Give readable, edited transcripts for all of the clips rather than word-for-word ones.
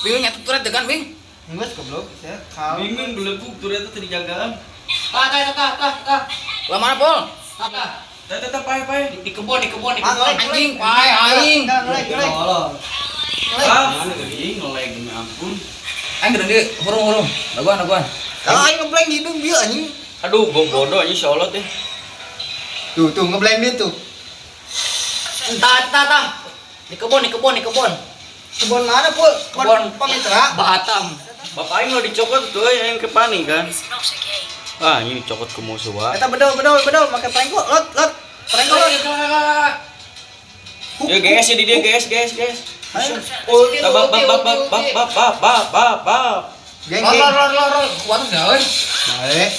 Bingung eta turret degan, Bing. Geus goblok, saya kau. Bingung belebuk turret teh dijagaan. Tah tah tah tah tah. Lah mana, Pol? Tah tah. Teh teh pae pae. Di kebon, di kebon, di Ah, kebon. ngelek, Anjing, pae aing. Ngelek, ngelek. Tolong. Ngelek. Ah, mana geuning ngelag demi ampun. Aing geuning deui, hurung-hurung. Daguan, daguan. Kalau aing ngeblank di hidung bieu anjing. Aduh, gua bodoh anjing insyaallah teh. Tuh, tuh ngeblank dia tuh. Tah tah tah. Di kebon, di kebon, di kebon. Kebon mana, Pul? Kebon Pamitra. Batam. Bapak aing lo dicokot tuh euy, aing kepanik kan. Ah, ini dicokot ke musuh wae. Eta bedol, bedol, bedol make prengko, lot, lot. Prengko lot. Ya GS ya di dia GS GS GS. Ayo. Ulti, Bab ulti, bab ulti, bab bab ulti. bab bab bab bab bab. Geng, Lor, geng. lor, lor, lor, lor. Kuat ya, euy. Baik.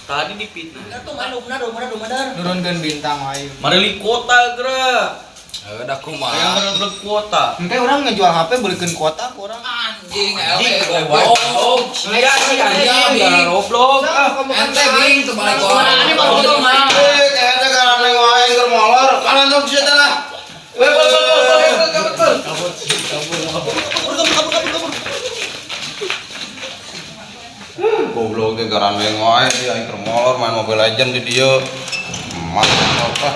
Tadi dipitnah. Bener tuh main bener, bener, bener. Nurunkeun bintang aing. Mareli kuota geura. Eh, dah Yang kumaha. bener kuota. Engke urang ngejual HP belikeun kuota ku urang. Anjing, Anjing, eleh, goblok. goblok. Sia sia anjing, gara goblok. Ah, Ente bing tuh balik orang. Ini baru tuh mah. Eh, kayaknya karena yang wae keur molor, kanan tuh sia teh lah. Weh, bol bol bol bol, kabur bol. Goblok ge garandeng wae dia aing keur molor main Mobile Legend di dieu. Mantap ah.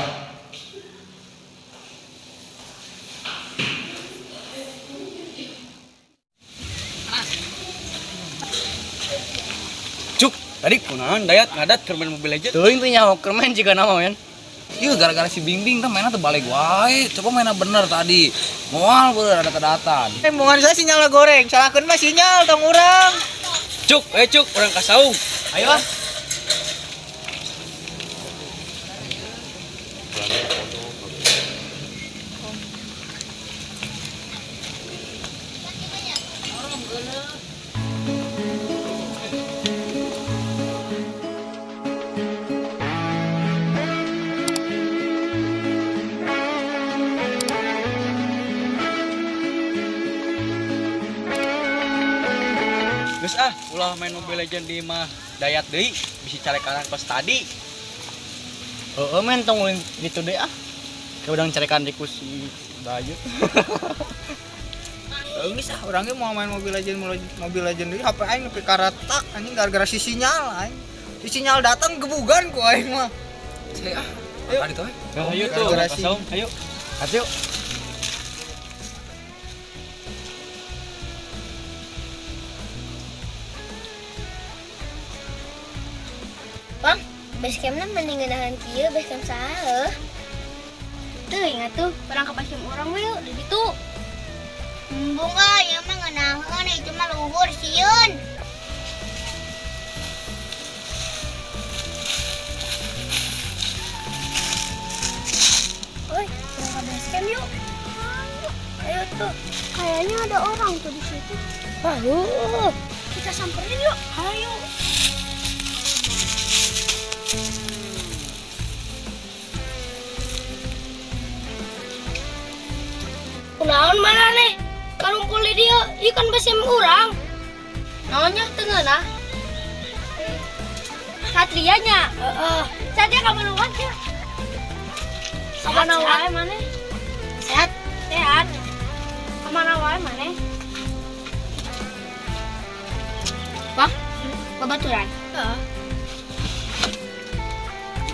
Cuk, tadi kunaon Dayat ngadat keur main Mobile Legends. Teuing tuh nyaho keur main jiga nama men. Iya gara-gara si Bingbing tuh mainnya terbalik wae. Coba mainnya bener tadi. Moal bener ada kedatan. Eh, mongan saya sinyal goreng, salahkeun mah sinyal tong urang. Cuk, eh cuk, urang ka saung. Ayo ah. Geus ah, ulah main Mobile Legends di mah Dayat deui, bisi carekan pas tadi. Heeh men tong ulin gitu deh ah. Kayak udang carekan di si Bayu. Geus ah, urang ge mau main Mobile Legend, Mobile Legend deui HP aing nepi ka retak anjing gara-gara si sinyal aing. Si sinyal datang gebugan ku aing mah. Saya ah. Ayo. Tadi tuh. Ayo tuh, Gara-gara urang ka si- saung, ayo. Ayo. Bang, basecampna mending ngeunaheun kieu basecamp saha heuh. Teu ingat tuh, urang ka basecamp urang we yuk di ditu. Embung ah, ieu mah ngeunaheun itu mah luhur sieun. Oi, urang ka basecamp yuk. Ayo tuh, kayaknya ada orang tuh di situ. Wah, heuh. Kita samperin yuk. Ayo. Kunaon mana nih? Karumpul di dieu, ieu kan basecamp urang. Naonnya teu ngeunah? Satrianya. Heeh. Satria kapan wae ya? Kamana wae maneh? Sehat. Sehat. Kamana wae maneh? Wah, babaturan. Heeh.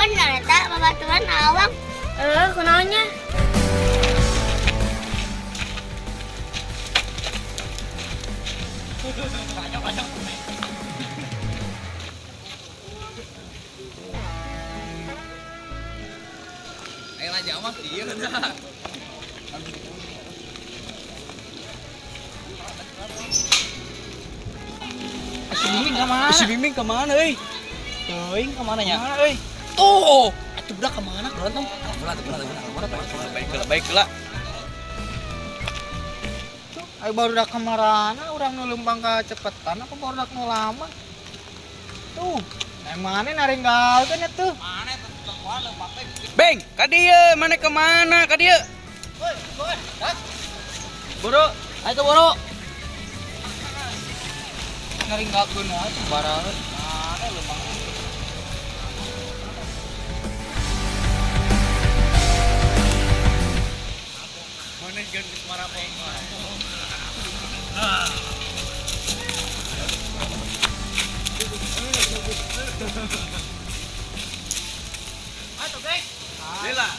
Bener eta babaturan awang. Eh, kunaonnya? Ayo lah jauh mah iya dah. Si Bimbing ka mana? Si Bimbing ke mana euy? Teuing ka mana nya? Mana euy? Tuh, atuh budak ka mana? Berantem. Berat, berat, berat, berat, berat. Baik lah, baik lah. Ayo baru dak kamarana urang nu leumpang ka cepetan apa baru dak nu lama. Tuh, nah mana naringgalkeun atuh. Beng, ka dieu, mana ke mana ka dieu? Woi, woi, dak. Boro, Ayo tuh boro. Naringgalkeun wae sembarangan. Mana leumpang. mana gan geus marapong. Lila.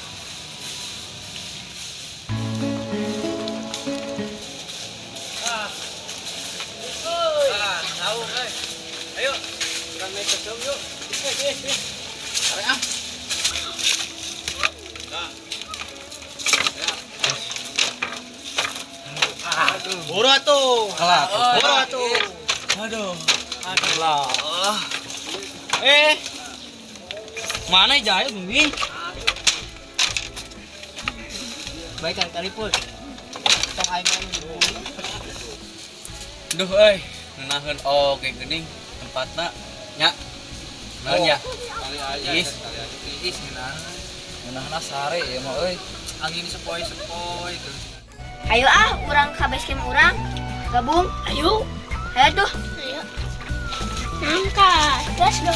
Ah, tahu euy. Ayo, urang naik ke camp yuk. Tarik ah. Aduh. Bora tuh. Kalah tuh. Bora tuh. Aduh. Aduh lah. Eh. Mana jaya bimbing? Baik kali pul. Tong aing mah Duh euy, ngenaheun oge geuning tempatna nya. Naon ya? Kali aja. Is. Kali aja tiis ngeunah. Ngeunahna sare ieu mah euy. Angin sepoi-sepoi tuh. Ayo ah, urang ka base camp urang. Gabung. Ayo. Ayo tuh. Ayo. Nangka. Let's go.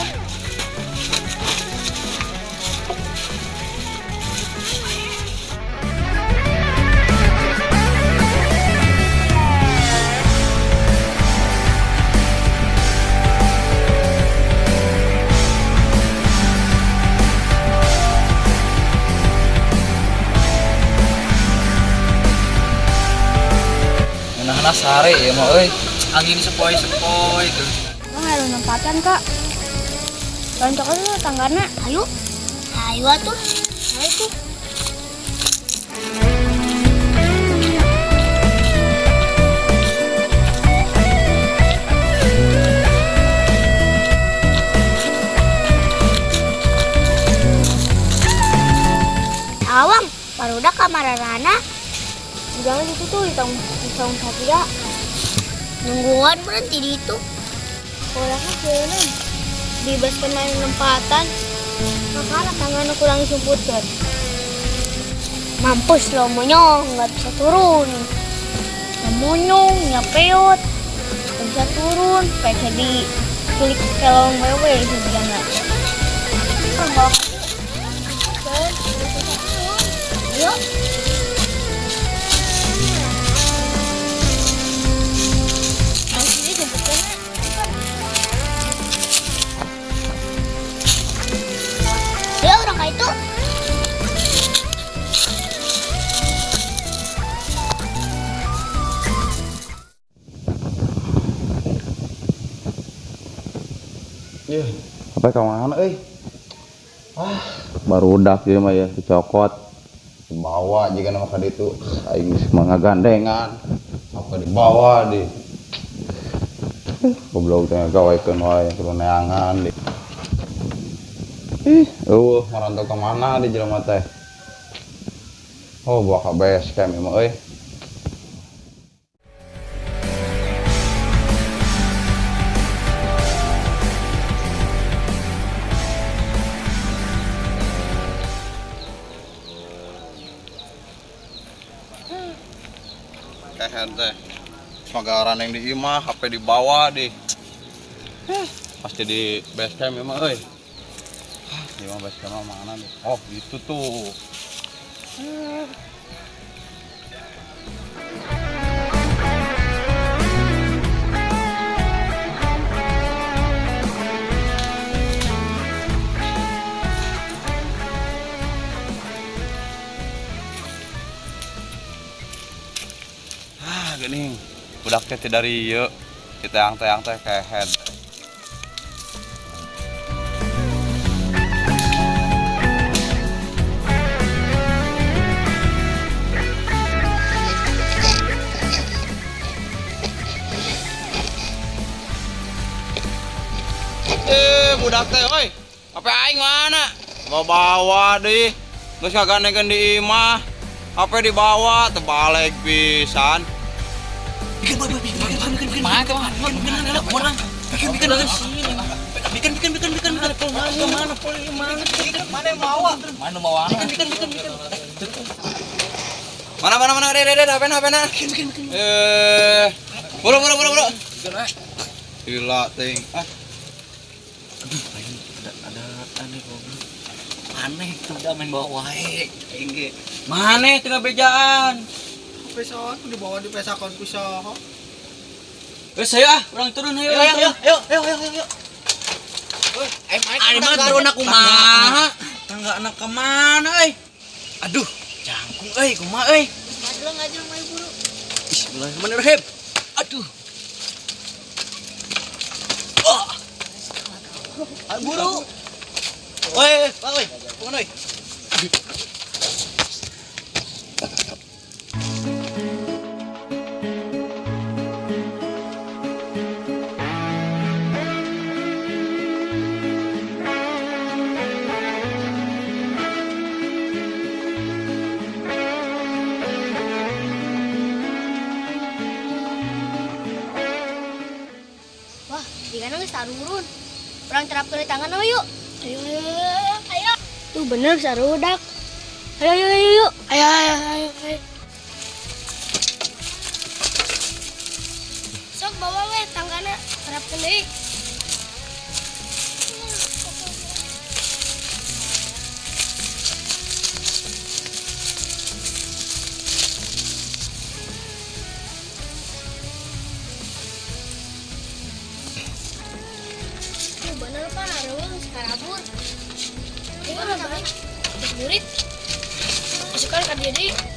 Ngeunahna sare ieu mah euy. Angin sepoi-sepoi tuh. Lo nggak ada lompatan kak. Loncat dulu tanggana. Ayo. Ayo atuh. Ayo tuh. Awang, barudak kamarana. Jangan itu tuh di tahun satria. Nungguan berhenti di itu. Orangnya jalan. Bebaskan main lompatan. Makanya tangannya kurang sumputan. Mampus lo monyong, nggak bisa turun. Ya monyong, ya peot. Nggak bisa turun. Kayak di kulik kelong wewe itu dia nggak. Ayo. Ini jemputannya. Ya orang kayak itu. Apa ka mana euy? Ah, barudak ieu mah ya dicokot. Dibawa jiga nama ka ditu. Aing geus mah ngagandengan. Apa dibawa di. Goblok teh gawekeun wae kudu neangan di. Ih, eueuh marantau ka mana di jelema teh? Oh, bawa ka base camp ieu mah euy. Kehen teh. Semoga orang yang di imah, HP dibawa di. Pasti di base camp ieu mah euy. Ah, di mah base camp mah mana nih? Oh, itu tuh. Ah, geuning. Budak teh teu dari ieu. Diteang-teang teh kehed. Budak teh euy. HP aing mana? Bawa-bawa deui. Geus ngagandengkeun di imah. HP dibawa terbalik pisan. Mana tuh? Mana? Bikin bikin bikin bikin bikin bikin bikin mana mana Mana yang bawa? Mana bawa? bikin bikin bikin Mana mana mana deh deh HP na HP na. Eh, buru buru buru buru. Gila ting. Ah, Aduh, aing ada aneh goblok. Aneh tuh udah main bawa wae aing ge. Maneh teu bejaan. Pesawat dibawa di pesakon ku saha. Geus ayo ah, urang turun ayo. Ayo ayo ayo ayo ayo ayo. Ari mah turun aku kumaha? Tangga anak kemana euy? Aduh, jangkung euy, kumaha euy? Ngajleng ngajleng ayo buru. Bismillahirrahmanirrahim. Aduh. Oh. Ayo buru. Woi, woi, woi. Woi. Wah, jika geus tarurun. Urang terapkeun di tangan yuk. Ayo, ayo, ayo, ayo. Tuh bener sarudak. Ayo, ayo, ayo, ayo. Ayo, ayo, ayo, ayo. Sok bawa we tanggana terapkeun deui. Tuh bener pan areuweung sakarabur. Ayo balik. Murid. Masukkan ka dieu deui.